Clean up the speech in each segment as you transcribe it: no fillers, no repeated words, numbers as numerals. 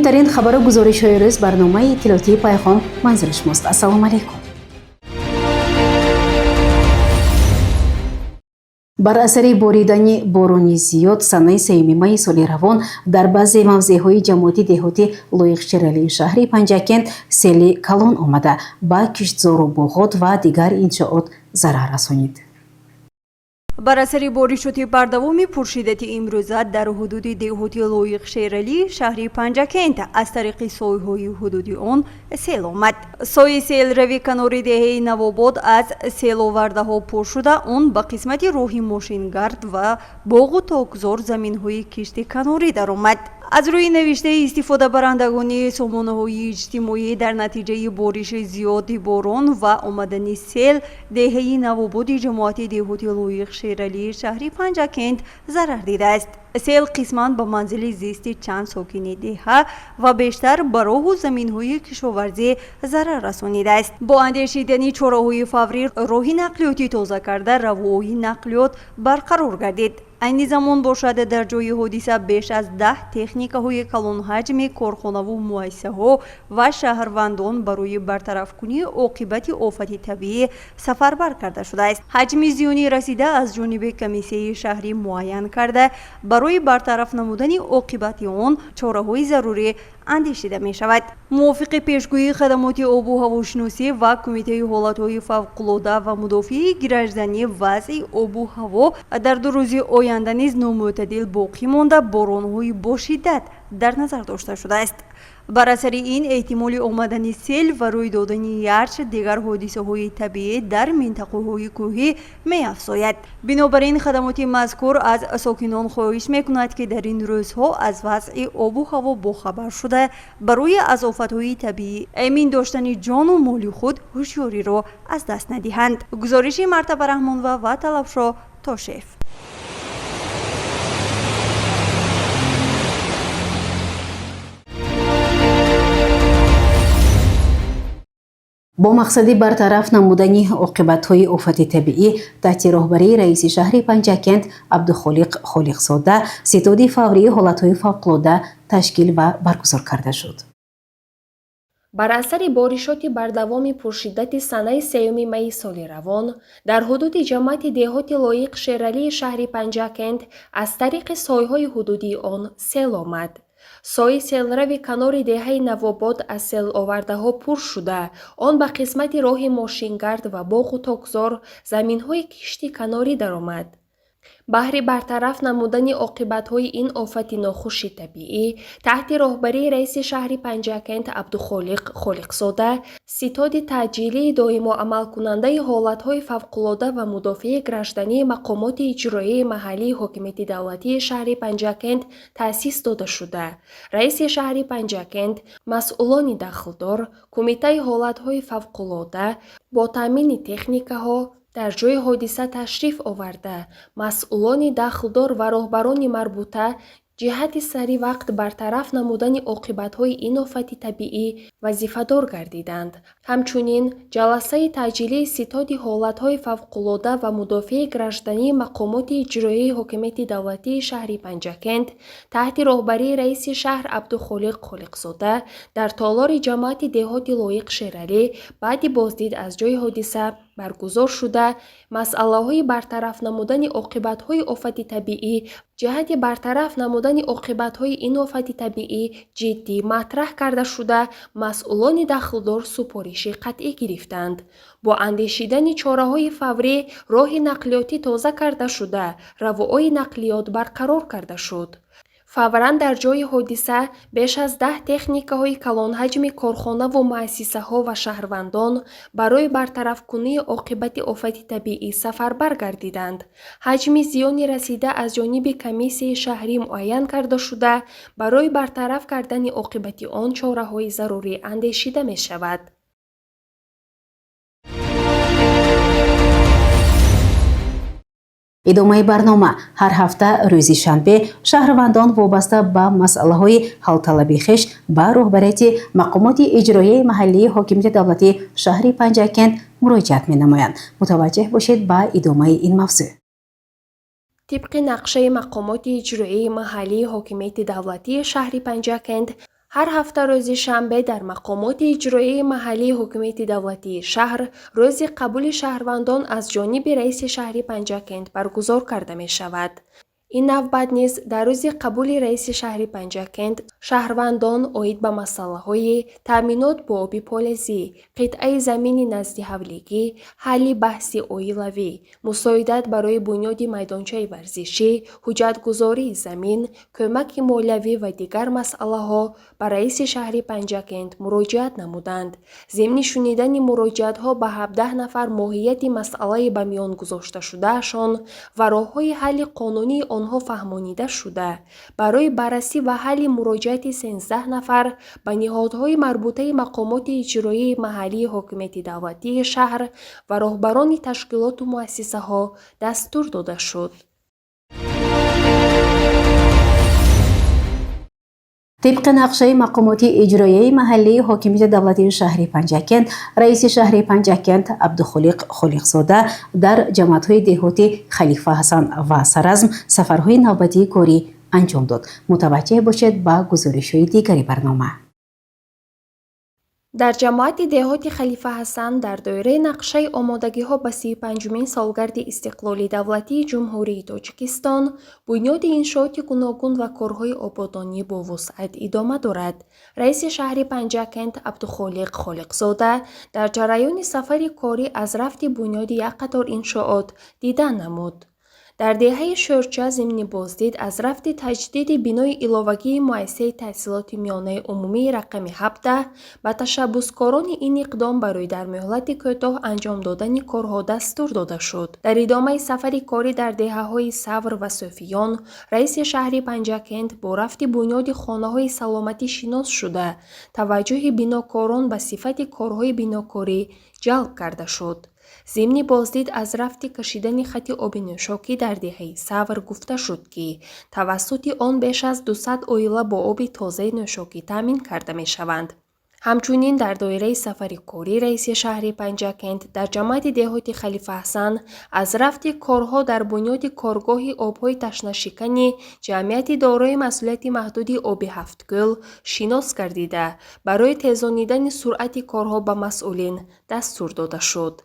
Муҳимтарин хабару гузоришҳои рӯз, барномаи иттилоотии «Пайғом» манзури шумост. Ассалому алайкум. Бар асари боридани борони зиёд санаи 3 майи соли равон дар баъзе мавзеъҳои ҷамоати деҳоти Лоиқ Шералии шаҳри Панҷакент сели калон омада, ба киштзору боғот ва дигар иншоот зарар расонид. Бар асари боришоти бардавоми пуршиддати имрӯза дар ҳудуди деҳоти Лоиқ Шералӣ шаҳри Панҷакент аз тариқи сойҳои ҳудуди он сел омад. Сои селрави канори деҳаи Навобод аз селовардаҳо пур шуда, он ба қисмати роҳи мошингард ва боғу токзор, заминҳои кишти канорӣ даромад. Аз рӯи навиштаи истифодабарандагони сомонаҳои иҷтимоӣ, дар натиҷаи бориши зиёди борон ва омадани сел деҳаи Навободи ҷамоати деҳоти Лоиқ Шералии шаҳри Панҷакент зарар дидааст. Сел қисман ба манзили зисти чанд сокини деҳа ва бештар ба роҳу заминҳои кишоварзӣ зарар расонидааст. Бо андешидани чораҳои фаврӣ роҳи нақлиётӣ тоза карда, равои нақлиёт барқарор гардид. Айни замон бошад, дар ҷои ҳодиса беш аз 10 техникаҳои калонҳаҷми корхонаву муассисаҳо ва шаҳрвандон барои бартарафкунии оқибати офати табиӣ сафарбар карда шудааст. Ҳаҷми зиёни расида аз ҷониби комиссияи шаҳрӣ муайян карда, барои бартараф намудани оқибати он чораҳои зарурӣ андешида мешавад. Мувофиқи пешгӯии хадамоти обу ҳавошиносӣ ва Кумитаи ҳолатҳои фавқулода ва мудофиаи гражданӣ, вазъи обу ҳаво дар 2 рӯзи оянда низ номӯътадил боқӣ монда, боронҳои бошиддат дар назар дошта шудааст. Бар асари ин эҳтимоли омадани сел ва рӯй додани ярч, дигар ҳодисаҳои табиӣ дар минтақаҳои кӯҳӣ меафзояд. Бинобар ин хадамоти мазкур аз сокинон хоҳиш мекунад, ки дар ин рӯзҳо аз вазъи обу ҳаво бохабар шуда, барои аз офатҳои табиӣ эмин доштани ҷону моли худ ҳушёриро аз даст надиҳанд. Гузориши Мартаба Раҳмонова ва Талабшо Тошев. Бо мақсади бартараф намудани оқибатҳои офати табиӣ таҳти роҳбарии раиси шаҳри Панҷакент Абдухолиқ Холиқзода ситоди фаврии ҳолатҳои фавқулода ташкил ва баргузор карда шуд. Бар асари боришоти бардавоми пуршиддати санаи 3 майи соли равон дар ҳудуди ҷамоати деҳоти Лоиқ Шералии шаҳри Панҷакент аз тариқи сойҳои ҳудудии он сел омад. Сои селрави канори деҳаи Навобод аз селовардаҳо пур шуда, он ба қисмати роҳи мошингард ва боғу токзор, заминҳои кишти канорӣ даромад. Баҳри бартараф намудани оқибатҳои ин офати нохуши табиӣ таҳти роҳбарии раиси шаҳри Панҷакент Абдухолиқ Холиқзода ситоди таъҷилии доимо амалкунандаи ҳолатҳои фавқулода ва мудофиаи граждании мақомоти иҷроияи маҳаллии ҳокимияти давлатии шаҳри Панҷакент таъсис дода шуда, раиси шаҳри Панҷакент, масъулони дахлдор, Кумитаи ҳолатҳои фавқулода бо таъмини техникаҳо дар ҷои ҳодиса ташриф оварда, масъулони дахлдор ва роҳбарони марбута ҷиҳати сари вақт бартараф намудани оқибатҳои ин офати табиӣ вазифадор гардиданд. Ҳамчунин ҷаласаи таъҷилии ситоди ҳолатҳои фавқулода ва мудофиаи граждании мақомоти иҷроияи ҳокимияти давлатии шаҳри Панҷакент таҳти роҳбарии раиси шаҳр Абдухолиқ Холиқзода дар толори ҷамоати деҳоти Лоиқ Шералӣ баъди боздид аз ҷои ҳодиса баргузор шуда, масъалаҳои бартараф намудани оқибатҳои офати табиӣ ҷиҳати бартараф намудани оқибатҳои ин офати табиӣ ҷиддӣ матраҳ карда шуда, масъулони дахлдор супориши қатъӣ гирифтанд. Бо андешидани чораҳои фаврӣ роҳи нақлиётӣ тоза карда шуда, равои нақлиёт барқарор карда шуд. Фавран дар ҷои ҳодиса беш аз 10 техникаҳои калонҳаҷми корхонаву муассисаҳо ва шаҳрвандон барои бартарафкунии оқибати офати табиӣ сафарбар гардиданд. Ҳаҷми зиёни расида аз ҷониби комиссияи шаҳрӣ муайян карда шуда, барои бартараф кардани оқибати он чораҳои зарурӣ андешида мешавад. Идомаи барнома. Ҳар ҳафта рӯзи шанбе шаҳрвандон вобаста ба масъалаҳои ҳалталаби хеш ба роҳбарияти мақомоти иҷроияи маҳаллии ҳокимияти давлатии шаҳри Панҷакент муроҷиат менамоянд. Мутаваҷҷеҳ бошед ба идомаи ин мавзӯъ. Тибқи нақшаи мақомоти иҷроияи маҳаллии ҳокимияти давлатии шаҳри Панҷакент, Ҳар ҳафта рӯзи шанбе дар мақомоти иҷроияи маҳаллии ҳукумати давлатии шаҳр рӯзи қабули шаҳрвандон аз ҷониби раиси шаҳри Панҷакент баргузор карда мешавад. Ин навбат низ дар рӯзи қабули раиси шаҳри Панҷакент шаҳрвандон оид ба масъалаҳои таъминот бо оби полезӣ, қитъаи замини назди ҳавлигӣ, ҳалли баҳси оилавӣ, мусоидат барои бунёди майдончаи варзишӣ, ҳуҷҷатгузории замин, кӯмаки молиявӣ ва дигар масъалаҳо ба раиси шаҳри Панҷакент муроҷиат намуданд. Зимни шунидани муроҷиатҳо ба 17 нафар моҳияти масъалаи ба миён гузошташудаашон ва роҳҳои ҳалли қонунии онҳо фаҳмонида шуда, барои баррасӣ ва ҳалли муроҷиати 13 нафар ба ниҳодҳои марбутаи мақомоти иҷроияи маҳаллии ҳокимияти давлатии шаҳр ва роҳбарони ташкилоту муассисаҳо дастур дода шуд. Тибқи нақшаи мақомоти иҷроияи маҳаллии ҳокимияти давлатии шаҳри Панҷакент, раиси шаҳри Панҷакент Абдухолиқ Холиқзода дар ҷамоатҳои деҳоти Халифа Ҳасан ва Саразм сафарҳои навбатии корӣ анҷом дод. Мутаваҷҷеҳ бошед ба гузоришҳои дигари барнома. Дар ҷамоати деҳоти Халифа Ҳасан дар доираи нақшаи омодагиҳо ба 35-умин солгарди истиқлоли давлатии Ҷумҳурии Тоҷикистон бунёди иншооти гуногун ва корҳои ободонӣ бо вусъат идома дорад. Раиси шаҳри Панҷакент Абдухолиқ Холиқзода дар ҷараёни сафари корӣ аз рафти бунёди як қатор иншоот дида намуд. Дар деҳаи Шӯрча зимни боздид аз рафти таҷдиди бинои иловагии муассисаи таҳсилоти миёнаи умумии рақами 17 ба ташаббускорони ин иқдом барои дар муҳлати кӯтоҳ анҷом додани корҳо дастур дода шуд. Дар идомаи сафари корӣ дар деҳаҳои Савр ва Суфиён раиси шаҳри Панҷакент бо рафти бунёди хонаҳои саломатӣ шинос шуда, таваҷҷӯҳи бинокорон ба сифати корҳои бинокорӣ ҷалб карда шуд. Зимни боздид аз рафти кашидани хати оби нӯшокӣ дар деҳаи Савр гуфта шуд, ки тавассути он беш аз 200 оила бо оби тозаи нӯшокӣ таъмин карда мешаванд. Ҳамчунин дар доираи сафари корӣ раиси шаҳри Панҷакент дар ҷамоати деҳоти Халифа Ҳасан аз рафти корҳо дар бунёди коргоҳи обҳои ташнашикани ҷамъияти дорои масъулияти маҳдуди оби Ҳафткӯл шинос гардида, барои тезонидани суръати корҳо ба масъулин дастур дода шуд.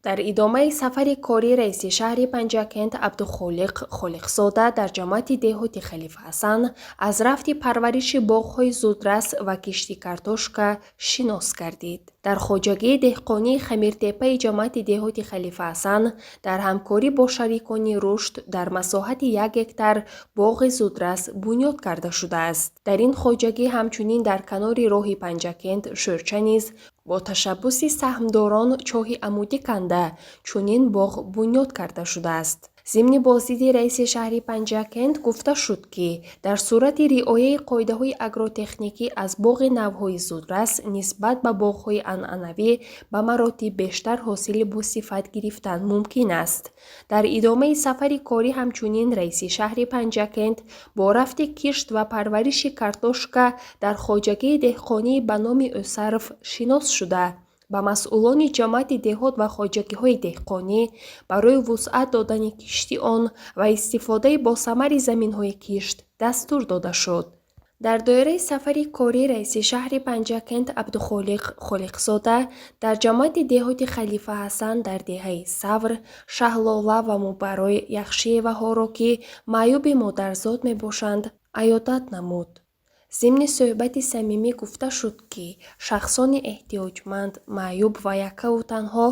Дар идомаи сафари корӣ раиси шаҳри Панҷакент Абдухолиқ Холиқзода дар ҷамоати деҳоти Халифа Ҳасан аз рафти парвариши боғҳои зудрас ва кишти картошка шинос гардид. Дар хоҷагии деҳқонии Хамиртепаи ҷамоати деҳоти Халифа Ҳасан дар ҳамкорӣ бо шарикони рушд дар масоҳати 1 гектар боғи зудрас бунёд карда шудааст. Дар ин хоҷагӣ ҳамчунин дар канори роҳи Панҷакент Шӯрча низ бо ташаббуси саҳмдорон чоҳи амудӣ канда чунин боғ бунёд карда шудааст. Зимни боздиди раиси шаҳри Панҷакент гуфта шуд, ки дар сурати риояи қоидаҳои агротехникӣ аз боғи навъҳои зудрас нисбат ба боғҳои анъанавӣ ба маротиб бештар ҳосили босифат гирифтан мумкин аст. Дар идомаи сафари корӣ ҳамчунин раиси шаҳри Панҷакент бо рафти кишт ва парвариши картошка дар хоҷагии деҳқонӣ ба номи Ӯсаров шинос шуда, ба масъулони ҷамоати деҳот ва хоҷагиҳои деҳқонӣ барои вусъат додани кишти он ва истифодаи босамари заминҳои кишт дастур дода шуд. Дар доираи сафари корӣ раиси шаҳри Панҷакент Абдухолиқ Холиқзода дар ҷамоати деҳоти Халифа Ҳасан дар деҳаи Савр, Шаҳлола ва Мубарой Яхшиеваҳоро, ки маъюби модарзод мебошанд, аёдат намуд. Зимни суҳбати самимӣ гуфта шуд, ки шахсони эҳтиёҷманд, маъюб ва яккаву танҳо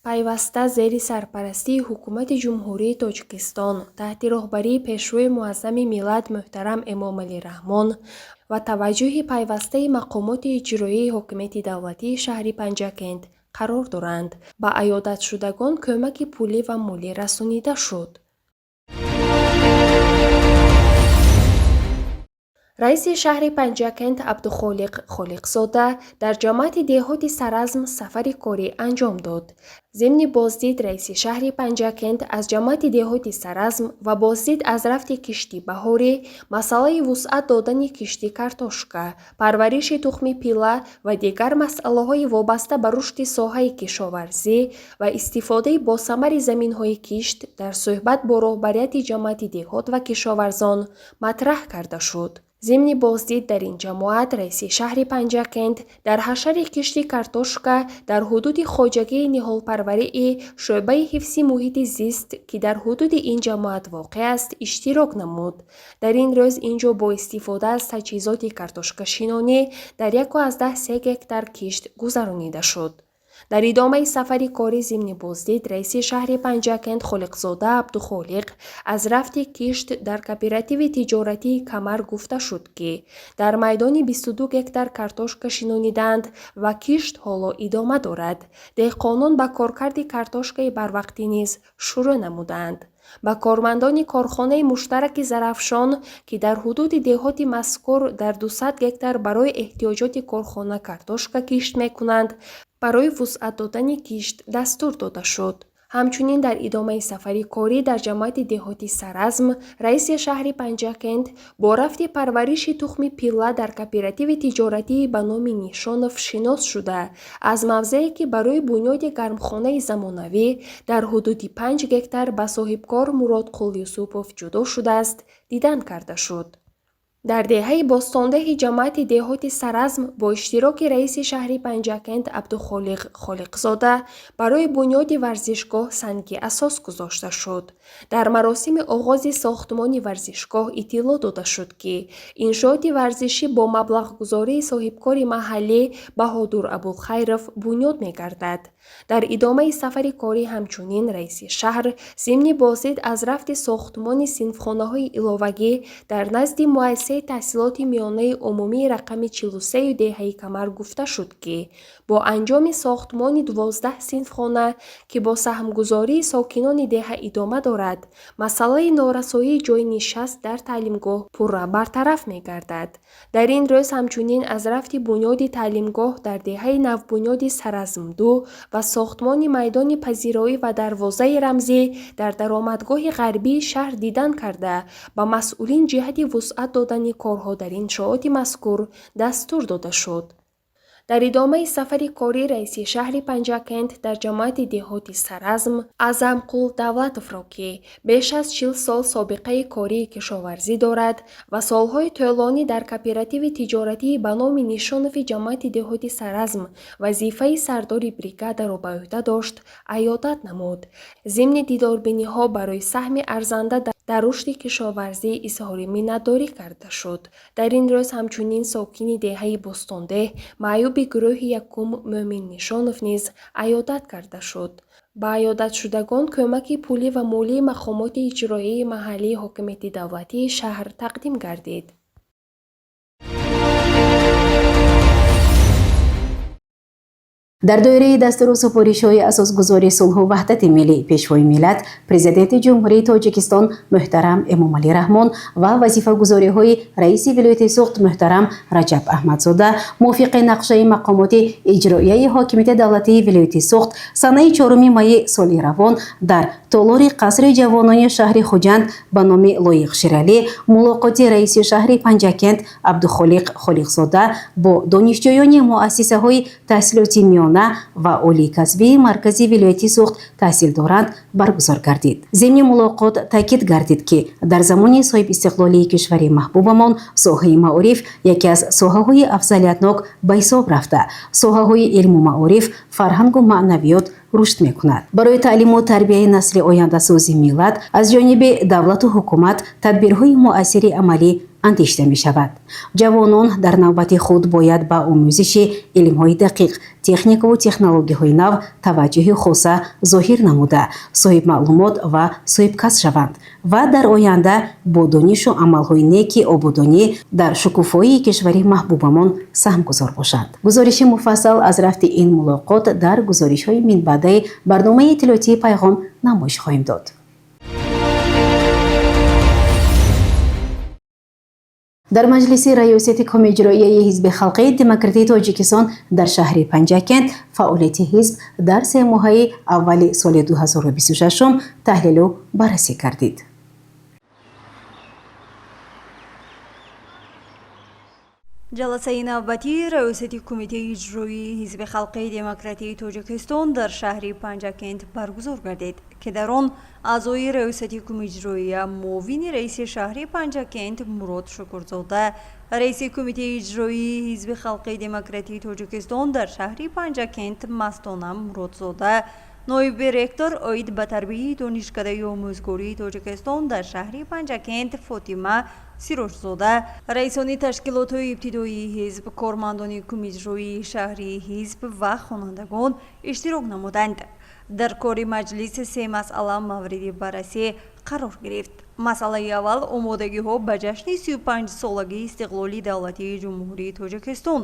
пайваста зери сарпарастии Ҳукумати Ҷумҳурии Тоҷикистон таҳти роҳбарии Пешвои Муаззами миллат муҳтарам Эмомалӣ Раҳмон ва таваҷҷӯҳи пайвастаи мақомоти иҷроияи ҳокимияти давлатии шаҳри Панҷакент қарор доранд. Ба аёдатшудагон кӯмаки пулӣ ва молӣ расонида шуд. Раиси шаҳри Панҷакент Абдухолиқ Холиқзода дар ҷамоати деҳоти Саразм сафари корӣ анҷом дод. Зимни боздид раиси шаҳри Панҷакент аз ҷамоати деҳоти Саразм ва боздид аз рафти кишти баҳорӣ, масъалаи вусъат додани кишти картошка, парвариши тухми пила ва дигар масъалаҳои вобаста ба рушди соҳаи кишоварзӣ ва истифодаи босамари заминҳои кишт дар суҳбат бо роҳбарияти ҷамоати деҳот ва кишоварзон матраҳ карда шуд. Зимни боздид дар ин ҷамоат раиси шаҳри Панҷакент дар ҳашари кишти картошка дар ҳудуди хоҷагии ниҳолпарварии шӯъбаи ҳифзи муҳити зист, ки дар ҳудуди ин ҷамоат воқеъ аст, иштирок намуд. Дар ин рӯз ин ҷо бо истифода аз таҷҳизоти картошкашинонӣ дар 1,3 гектар кишт гузаронида шуд. Дар идомаи сафари корӣ зимни боздид раиси шаҳри Панҷакент Холиқзода Абдухолиқ аз рафти кишт дар кооперативи тиҷоратии Камар гуфта шуд, ки дар майдони 22 гектар картошка шинонидаанд ва кишт ҳоло идома дорад. Деҳқонон ба коркарди картошкаи барвақтӣ низ шурӯъ намуданд. Ба кормандони корхонаи муштараки Зарафшон, ки дар ҳудуди деҳоти мазкур дар 200 гектар барои эҳтиёҷоти корхона картошка кишт мекунанд, барои вусъат додани кишт дастур дода шуд. Ҳамчунин дар идомаи сафари корӣ дар ҷамоати деҳоти Саразм раиси шаҳри Панҷакент бо рафти парвариши тухми пилла дар кооперативи тиҷоратии ба номи Нишонов шинос шуда, аз мавзее, ки барои бунёди гармхонаи замонавӣ дар ҳудуди 5 гектар ба соҳибкор Муродқул Юсупов ҷудо шудааст, дидан карда шуд. Дар деҳаи Бостондеҳи ҷамоати деҳоти Саразм бо иштироки раиси шаҳри Панҷакент Абдухолиқ Холиқзода барои бунёди варзишгоҳ санги асос гузошта шуд. Дар маросими оғози сохтмони варзишгоҳ иттилоъ дода шуд, ки иншооти варзишӣ бо маблағгузории соҳибкори маҳаллӣ Баҳодур Абулхайров бунёд мегардад. Дар идомаи сафари корӣ ҳамчунин раиси шаҳр зимни боздид аз рафти сохтмони синфхонаҳои иловагӣ дар назди муассисаи таҳсилоти миёнаи умумии рақами 43 деҳаи Камар гуфта шуд, ки бо анҷоми сохтмони 12 синфхона, ки бо саҳмгузории сокинони деҳа идома дорад, масъалаи норасоии ҷойи нишаст дар таълимгоҳ пурра бартараф мегардад. Дар ин рӯз ҳамчунин аз рафти бунёди таълимгоҳ дар деҳаи навбунёди Саразм-2 ва сохтмони майдони пазироӣ ва дарвозаи рамзӣ дар даромадгоҳи ғарбии шаҳр дидан карда, ба масъулин ҷиҳати вусъат додани корҳо дар иншооти мазкур дастур дода шуд. Дар идомаи сафари корӣ раиси шаҳри Панҷакент дар ҷамоати деҳоти Саразм Аъзамқул Давлатовро, ки беш аз 40 сол собиқаи кории кишоварзӣ дорад ва солҳои тӯлонӣ дар кооперативи тиҷоратии ба номи Нишонови ҷамоати деҳоти Саразм вазифаи сардори бригадаро ба ӯҳда дошт, аёдат намуд. Зимни дидорбиниҳо барои саҳми арзанда дар рушди кишоварзӣ изҳори миннатдорӣ карда шуд. Дар ин рӯз ҳамчунин сокини деҳаи Бостондеҳ маъюби гурӯҳи якум Мӯмин Нишонов низ аёдат карда шуд. Ба аёдатшудагон кӯмаки пулӣ ва молии мақомоти иҷроияи маҳаллии ҳокимияти давлатии шаҳр тақдим гардид. Дар доираи дастуру супоришҳои асосгузори сулҳу ваҳдати миллӣ, Пешвои миллат, Президенти Ҷумҳурии Тоҷикистон муҳтарам Эмомалӣ Раҳмон ва вазифагузориҳои раиси вилояти Суғд муҳтарам Раҷаб Аҳмадзода мувофиқи нақшаи мақомоти иҷроияи ҳокимияти давлатии вилояти Суғд санаи 4 майи соли равон дар толори қасри ҷавонони шаҳри Хуҷанд ба номи Лоиқ Шералӣ мулоқоти раиси шаҳри Панҷакент Абдухолиқ Холиқзода бо донишҷӯёни муассисаҳои таҳсилоти миёна ва олии касбии маркази вилояти Суғд таҳсил доранд баргузор гардид. Зимни мулоқот таъкид гардид, ки дар замони соҳибистиқлолии кишвари маҳбубамон соҳаи маориф яке аз соҳаҳои афзалиятнок ба ҳисоб рафта, соҳаҳои илму маориф, фарҳангу маънавиёт рушд мекунад. Барои таълиму тарбияи насли ояндасози миллат аз ҷониби давлату ҳукумат тадбирҳои муассири амалӣ андешида мешавад. Ҷавонон дар навбати худ бояд ба омӯзиши илмҳои дақиқ, техникаву технологияҳои нав таваҷҷӯҳи хоса зоҳир намуда, соҳибмаълумот ва соҳибкасб шаванд ва дар оянда бо донишу амалҳои неки ободонӣ дар шукуфоии кишвари маҳбубамон саҳмгузор бошанд. Гузориши муфассал аз рафти ин мулоқот дар гузоришҳои минбаъдаи барномаи иттилоотии Пайғом намоиш хоҳем дод. Дар маҷлиси раёсати Комиҷроияи Ҳизби халқии демократии Тоҷикистон дар шаҳри Панҷакент фаъолияти ҳизб дар семоҳаи аввали соли 2026 таҳлилу баррасӣ гардид. Ҷаласаи навбатии раёсати Кумитаи иҷроии Ҳизби халқии демократии Тоҷикистон дар шаҳри Панҷакент баргузор гардид, ки дар он аъзои раёсати кумиҷроия, муовини раиси шаҳри Панҷакент Мурод Шукурзода, раиси Кумитаи иҷроии Ҳизби халқии демократии Тоҷикистон дар шаҳри Панҷакент Мастона Муродзода, ноиби ректор оид ба тарбияи Донишкадаи омӯзгории Тоҷикистон дар шаҳри Панҷакент Фотима Сироҷзода, раисони ташкилотҳои ибтидоии ҳизб, кормандони кумиҷроии шаҳрии ҳизб ва хонандагон иштирок намуданд. Дар кори маҷлис се масъала мавриди баррасӣ қарор гирифт. Масъалаи аввал омодагиҳо ба ҷашни 35-солагии истиқлоли давлатии Ҷумҳурии Тоҷикистон,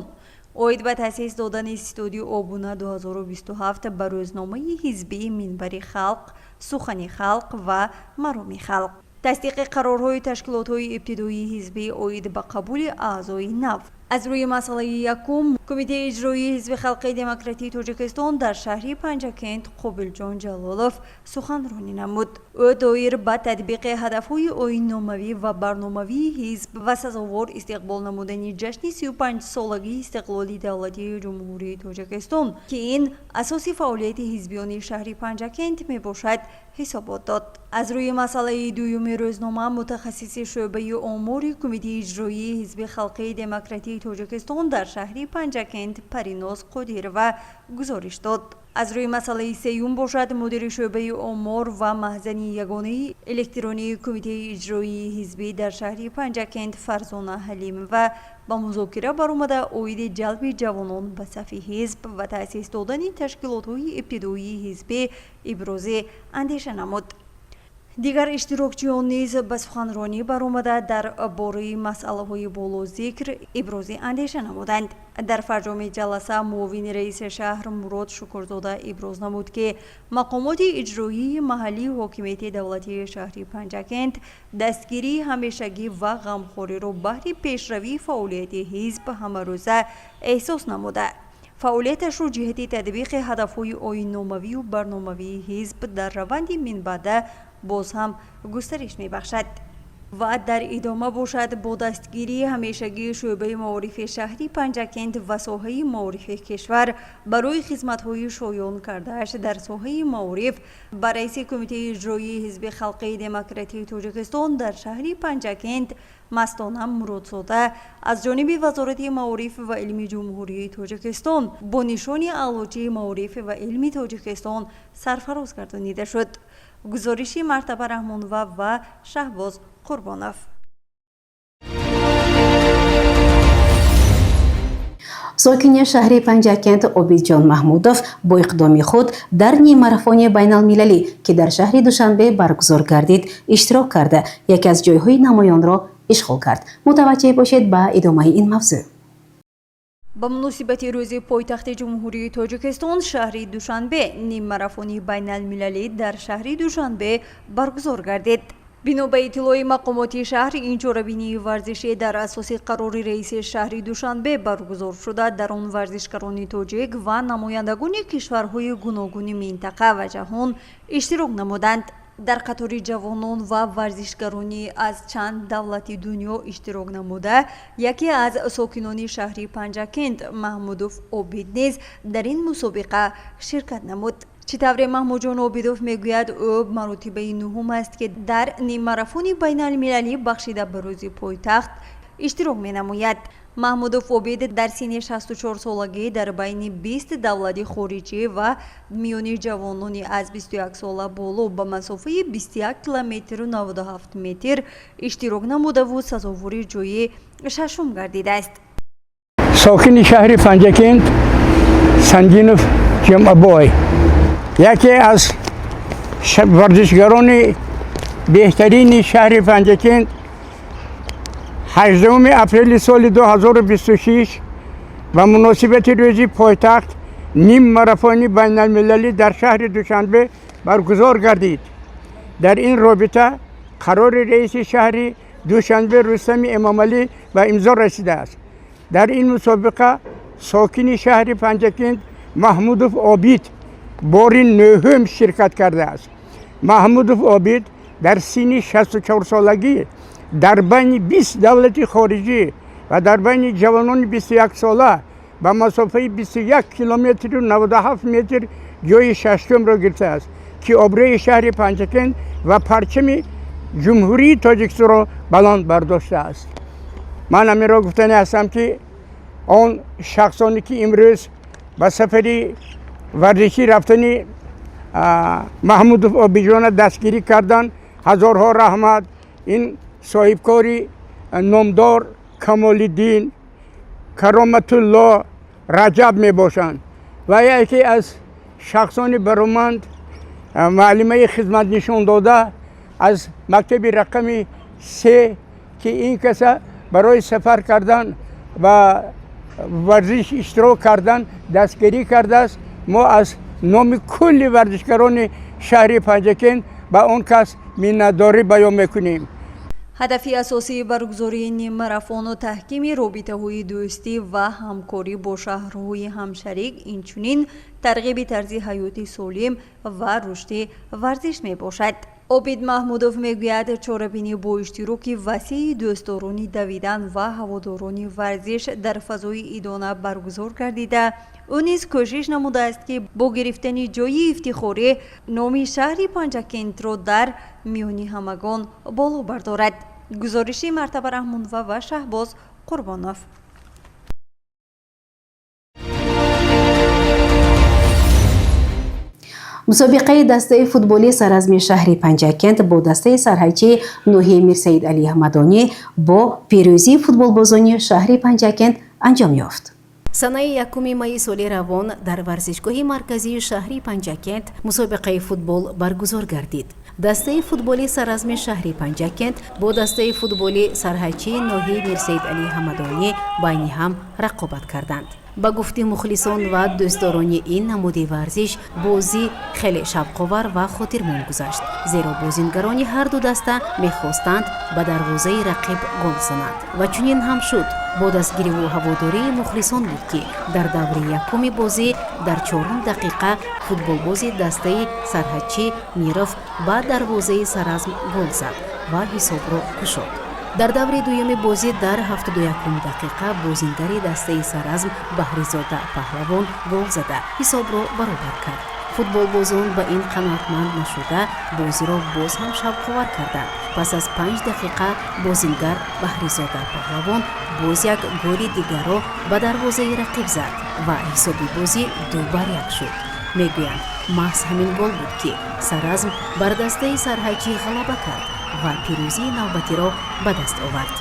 оид ба таъсис додани ситоди обуна 2027 ба рӯзномаи ҳизбии Минбари халқ, Сухани халқ ва Мароми халқ, тасдиқи қарорҳои ташкилотҳои ибтидоии ҳизбӣ оид ба қабули аъзои нав. Аз рӯи масъалаи якум Кумитаи иҷроии Ҳизби халқии демократии Тоҷикистон дар шаҳри Панҷакент Қобилҷон Ҷалолов суханронӣ намуд. Ӯ доир ба татбиқи ҳадафҳои оинномавӣ ва барномавии ҳизб ва сазовор истиқбол намудани ҷашни 35-солагии истиқлоли давлатии Ҷумҳурии Тоҷикистон, ки ин асоси фаъолияти ҳизбиёни шаҳри Панҷакент мебошад, ҳисобот дод. Аз рӯи масъалаи дуюми рӯзнома мутахассиси шӯъбаи омори Кумитаи иҷроии Ҳизби халқии демократии Тоҷикистон дар шаҳри Панҷакент Париноз Қодирова гузориш дод. Аз рӯи масъалаи сеюм бошад, мудири шӯъбаи омор ва маҳзани ягонаи электронии Кумитаи иҷроии ҳизбӣ дар шаҳри Панҷакент Фарзона Ҳалимова ба музокира баромада, оиди ҷалби ҷавонон ба сафи ҳизб ва таъсис додани ташкилотҳои ибтидоии ҳизбӣ ибрози андеша намуд. Дигар иштирокчиён низ ба суханронӣ баромада, дар бораи масъалаҳои болозикр ибрози андеша намуданд. Дар фарҷоми ҷаласа муовини раиси шаҳр Мурод Шукурзода иброз намуд, ки мақомоти иҷроии маҳаллии ҳокимияти давлатии шаҳри Панҷакент дастгирии ҳамешагӣ ва ғамхориро баҳри пешравии фаъолияти ҳизб ҳамарӯза эҳсос намуда, фаъолияташро ҷиҳати татбиқи ҳадафҳои оинномавию барномавии ҳизб дар раванди минбаъда боз ҳам густариш мебахшад. Ва дар идома бошад, бо дастгирии ҳамешагии шӯъбаи маорифи шаҳри Панҷакент ва соҳаи маорифи кишвар барои хизматҳои шоён кардааш дар соҳаи маориф ба раиси Кумитаи иҷроии Ҳизби халқии демократии Тоҷикистон дар шаҳри Панҷакент Мастона Муродзода аз ҷониби Вазорати маориф ва илми Ҷумҳурии Тоҷикистон бо нишони Аълочии маориф ва илми Тоҷикистон сарфароз гардонида шуд. Гузориши Мартаба Раҳмонова ва Шаҳбоз Қурбонов. Сокини шаҳри Панҷакент Обидҷон Маҳмудов бо иқдоми худ дар ниммарафони байналмилалӣ, ки дар шаҳри Душанбе баргузор гардид, иштирок карда, яке аз ҷойҳои намоёнро ишғол кард. Мутаваҷҷеҳ бошед ба идомаи ин мавзӯъ. Ба муносибати рӯзи пойтахти Ҷумҳурии Тоҷикистон шаҳри Душанбе ниммарафони байналмилалӣ дар шаҳри Душанбе баргузор гардид. Бино ба иттилои мақомоти шаҳр, ин чорабинии варзишӣ дар асоси қарори раиси шаҳри Душанбе баргузор шуда, дар он варзишгарони тоҷик ва намояндагони кишварҳои гуногуни минтақа ва ҷаҳон иштирок намуданд. Дар қатори ҷавонон ва варзишгарони аз чанд давлати дунё иштирок намуда, яке аз сокинони шаҳри Панҷакент Маҳмудов Обид низ дар ин мусобиқа ширкат намуд. Чӣ тавре Маҳмудҷон Обидов мегӯяд, ӯ маротибаи нуҳум аст, ки дар ниммарафони байналмилалӣ, бахшида ба рӯзи пойтахт, иштирок менамояд. Маҳмудов Обид дар синни 64-солагӣ дар байни 20 давлати хориҷӣ ва миёни ҷавонони аз 21 сола боло ба масофаи 21 километру 97 метр иштирок намудаву сазовори ҷои шашум гардидааст. Сокини шаҳри Панҷакент Сангинов Ҷамъабой, яке аз варзишгарони беҳтарини шаҳри Панҷакент, 18 апрели соли 2026 ба муносибати рӯзи пойтахт ним марафони байналмилалӣ дар шаҳри Душанбе баргузор гардид. Дар ин робита қарори раиси шаҳри Душанбе Рустами Эмомалӣ ба имзо расидааст. Дар ин мусобиқа сокини шаҳри Панҷакент Маҳмудов Обид бори нӯҳум ширкат кардааст. Маҳмудов Обид дар синни 64-солагӣ дар байни 20 давлати хориҷӣ Ва дар байни ҷавонони 21 сола ба масофаи 21 километру 97 метр ҷои шашумро гирифтааст, ки обрӯи шаҳри Панҷакент ва парчами Ҷумҳурии Тоҷикистонро баланд бардоштааст. Ман ҳаминро гуфтанӣ ҳастам, ки он шахсоне ки имрӯз ба сафари варзишӣ рафтани Маҳмудов Обиҷона дастгирӣ карданд, ҳазорҳо раҳмат. Ин соҳибкори номдор Камолиддин, Кароматулло, Раҷаб мебошанд ва яке аз шахсони бароманд, муаллимаи хизматнишондода аз мактаби рақами 3, ки ин каса барои сафар кардан ва варзиш иштирок кардан дастгирӣ кардааст. Мо аз номи кулли варзишгарони шаҳри Панҷакент ба он кас миннатдорӣ баён мекунем. Ҳадафи асосии баргузории ниммарафону таҳкими робитаҳои дӯстӣ ва ҳамкорӣ бо шаҳрҳои ҳамшарик, инчунин тарғиби тарзи ҳаёти солим ва рушди варзиш мебошад. Обид Маҳмудов мегӯяд, чорабинӣ бо иштироки васеи дӯстдорони давидан ва ҳаводорони варзиш дар фазои идона баргузор гардида, ӯ низ кӯшиш намудааст, ки бо гирифтани ҷои ифтихорӣ номи шаҳри Панҷакентро дар миёни ҳамагон боло бардорад. Гузориши Мартаба Раҳмонова ва Шаҳбоз Қурбонов. Мусобиқаи дастаи футболи саразми шаҳри Панҷакент бо дастаи сарҳайчии ноҳияи Мирсаид Алӣ Ҳамадонӣ бо пирӯзии футболбозони шаҳри Панҷакент анҷом ёфт. Санаи 1 майи соли равон дар варзишгоҳи марказии шаҳри Панҷакент мусобиқаи футбол баргузор гардид. Дастаи футболи саразми шаҳри Панҷакент бо дастаи футболи сарҳайчии ноҳияи Мирсаид Алӣ Ҳамадонӣ байни ҳам рақобат карданд. Ба гуфти мухлисон ва дӯстдорони ин намуди варзиш, бозӣ хеле шавқовар ва хотирмон гузашт, зеро бозингарони ҳарду даста мехостанд ба дарвозаи рақиб гол зананд. Ва чунин ҳам шуд. Бо дастгириву ҳаводории мухлисон буд, ки дар даври якуми бозӣ дар 4-ум дақиқа футболбози дастаи сарҳадчӣ Миров ба дарвозаи саразм гол зад ва ҳисобро кушод. Дар даври дуюми бозӣ дар 71-ум дақиқа бозингари дастаи саразм Баҳризода Паҳлавон гол зада ҳисобро баробар кард. Футболбозон ба ин қаноатманд нашуда, бозиро боз ҳам шавқовар карданд. Пас аз 5 дақиқа бозингар Баҳризода Паҳлавон боз як голи дигарро ба дарвозаи рақиб зад ва ҳисоби бозӣ 2-1 шуд. Мегӯянд, маҳз ҳамин гол буд, ки саразм бар дастаи сарҳайчӣ ғалаба кард ва пирӯзии навбатиро ба даст овард.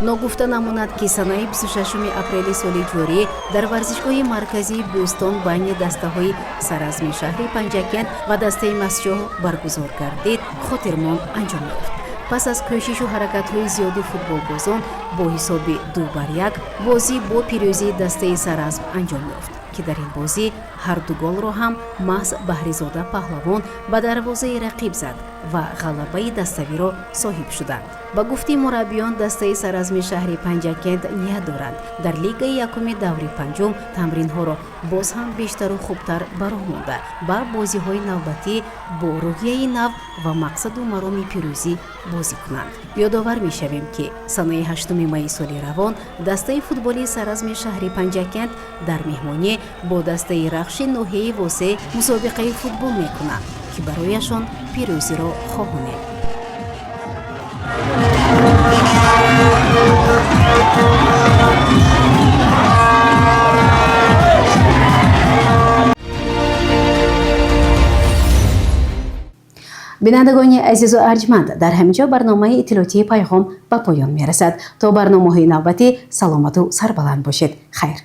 Ногуфта намонад, ки санаи 26 апрели соли ҷорӣ дар варзишгоҳи марказии Бӯстон байни дастаҳои саразми шаҳри Панҷакент ва дастаи Масчоҳ баргузор гардид, хотирмон анҷом ёфт. Пас аз кӯшишу ҳаракатҳои зиёди футболбозон бо ҳисоби 2-1 бозӣ бо пирӯзии дастаи саразм анҷом ёфт, ки дар ин бозӣ ҳарду голро ҳам маҳз Баҳризода Паҳлавон ба дарвозаи рақиб зад ва ғалабаи даставиро соҳиб шуданд. Ба гуфти мураббиён, дастаи саразми шаҳри Панҷакент ният доранд дар лигаи якуми даври панҷум тамринҳоро боз ҳам бештару хубтар ба роҳ монда, ба бозиҳои навбатӣ бо рӯҳияи нав ва мақсаду мароми пирӯзӣ бозӣ кунанд. Ёдовар мешавем, ки санаи 8 майи соли равон дастаи футболии саразми шаҳри Панҷакент дар меҳмонӣ бо дастаи Рахши ноҳияи Восеъ мусобиқаи футбол мекунанд, ки барояшон пирӯзиро хоҳонем. Бинандагони азизу арҷманд, дар ҳамин ҷо барномаи иттилоотии Пайғом ба поён мерасад. То барномаҳои навбатӣ саломату сарбаланд бошед. Хайр.